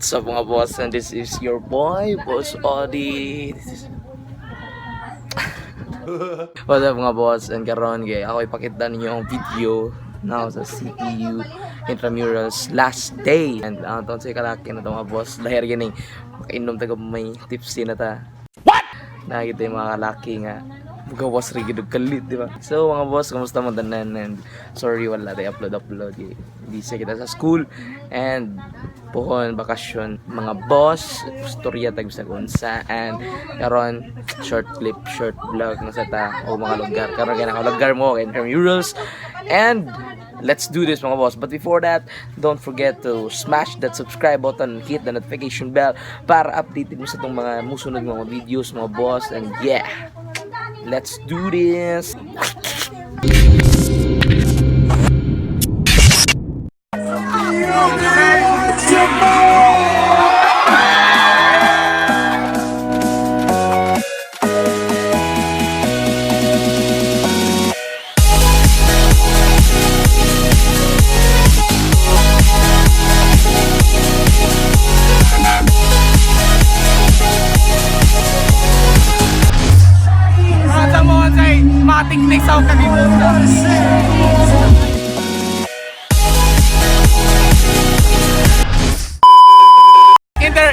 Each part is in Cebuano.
What's up, mga boss? And this is your boy, Boss Odi. What's up, mga boss? And karon kay ako ipakita ninyo ang video now sa CPU Intramurals last day. And ang taon sa kalaki na to, mga boss. Dahil gining makainom taga may tipsy na ta. What? Nakita yung mga kalaki nga gawas rin gid og kalit, di ba? So mga boss, kumusta mo tanan? And sorry, wala tayo upload upload eh. Busy kita sa school and puhon bakasyon, mga boss. Storya tag sa unsa and karon short clip, short vlog na sa ta o mga lugar karon kay naka lugar mo kay Intramurals, and let's do this, mga boss. But before that, don't forget to smash that subscribe button and hit the notification bell para updated mo sa itong mga musunod mga videos, mga boss. And yeah, let's do this. Asa mo say matiknik sa kalimutan.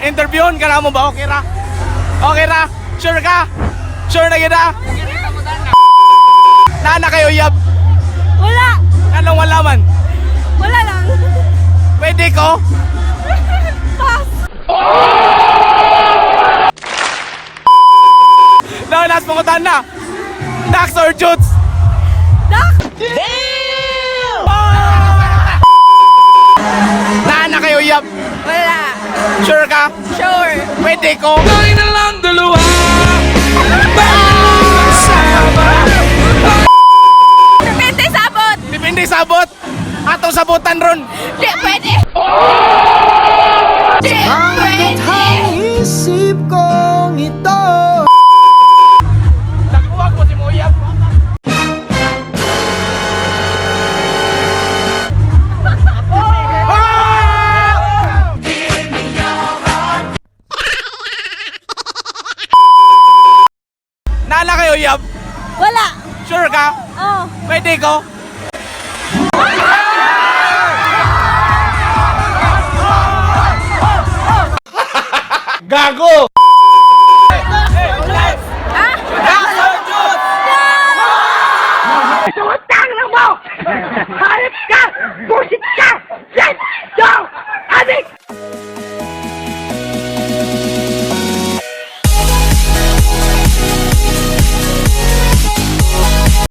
Interviewon ka na mo ba? Okay ra? Okay ra? Sure ka? Sure na kita? Nana kayo yab? Wala! Anong wala man? Wala lang. Pwede ko? Pass! No, last pangutan na. Dax or Jutes? Duck! Ah! Nana kayo yab? Wala. Sure ka? Sure. Pwede ko? Tayo na lang dalawa. Depende sa abot! Depende sa abot. Atong sabutan ron. Di pwede! Di pwede! Isip kong ito. Nakuha ko si Moyab. Nala kayo, Yab? Wala! Sure ka? Oh. Pwede ko? Gago! Ah!